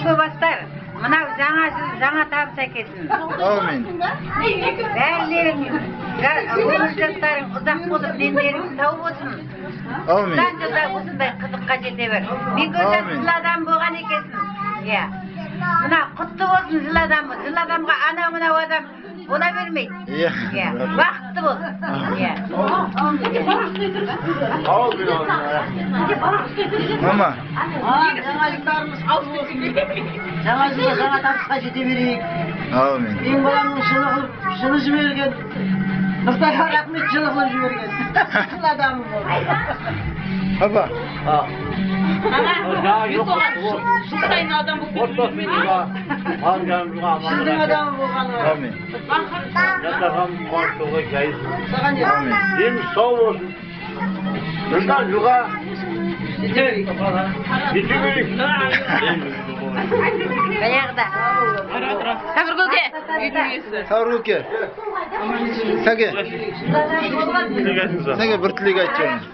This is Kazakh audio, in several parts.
Көп астар. Мынау жаңа жыл жаңа табыс әкелсін. Әумин. Бәрілерің өмір жастарың ұзақ болып, дендерің сау болсын. Әумин. Жылдан жылға осындай қызыққа жете бер. Мен көрсем, Әумин. жыл адам болған екенсің. Иә. Мына құтты болсын жыл адамы. Жыл адамға анау мынау адам бола бермейді. Иә. Иә. Бақытты бол. Иә. Әумин, әумин. Мама. Жаңа жылдарымыз құтты болсын. Жаңа жылда жаңа табысқа жете берейік. Әумин. Менің баламның жылы қылып, жылы жіберген. Нұртайға рахмет, жылы қылып жіберген. Жыл адамы болды. Апа. Жаңа жыл құтты болсын. Жыл сайын адам болып кетіп жүрмейді. Жылдың адамы болғаны. Әумин. Жасаған қуаныштыға жайсын. Саған не? Әумин. Дені сау болсын. Жылдан жылға Жете берейік. жете берейік. Баяғыда. Сабыргүлге, үйдің иесі. Сабыргүлке. Сәке. Сәке, бір тілек айтып жіберіңіз.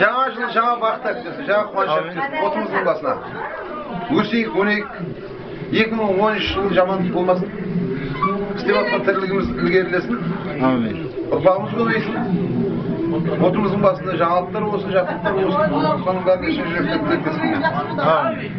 Жаңа жыл жаңа бақыт әкелсін, жаңа қуаныш әкелсін отымыздың басына. Өсейік, өнейік. 2013 жыл жаман болмасын. Істеп жатқан тірлігіміз ілгерілесін. Әумин. Ұрпағымыз көбейсін. Отымыздың басында жаңалықтар болсын, жақсылықтар болсын. Соның бәріне шын жүректен тілектеспін. Әумин.